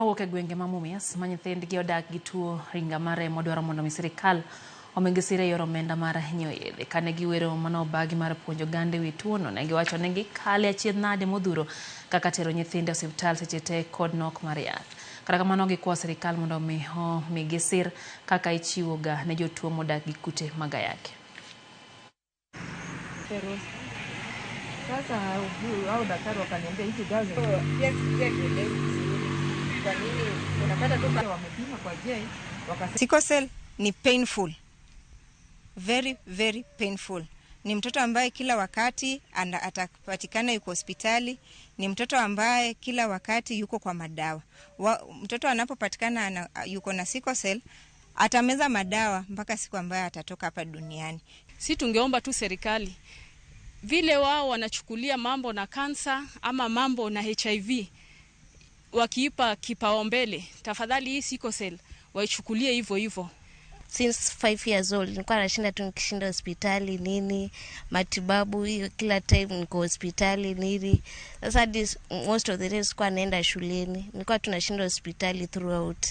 Mawuok e gwenge ma Mumias ma nyithindgi odak gi tuo ringa mar remo dwaro mondo mi sirikal omigi sir e yor omenda mar nyiewo yedhe. Kane giwero mano obagi mar puonjo oganda e wi tuono, ne giwacho ni gikale achiedh nade modhuro kaka tero nyithindo e osiptal seche te kod nok mar yath. Kata kamano gikwayo sirikal mondo mi omigi sir kaka ichiwo ga ne jotuo modak gi kute mag ayaki. Sasa hao daktari wakaniambia hizi dawa kwa nini unapata tu wamepima kwa J wakasema Sickle cell ni painful. Very, very painful. Ni mtoto ambaye kila wakati atapatikana yuko hospitali. Ni mtoto ambaye kila wakati yuko kwa madawa. Mtoto anapopatikana yuko na sickle cell, atameza madawa mpaka siku ambayo atatoka hapa duniani. Si tungeomba tu serikali vile wao wanachukulia mambo na kansa ama mambo na HIV wakiipa kipaumbele, tafadhali hii sickle cell waichukulie hivyo hivyo. Since 5 years old nilikuwa nashinda tu nikishinda hospitali nini, matibabu hiyo kila time niko hospitali nini. Sasa hadi most of the days sikuwa naenda shuleni, nilikuwa tunashinda hospitali throughout.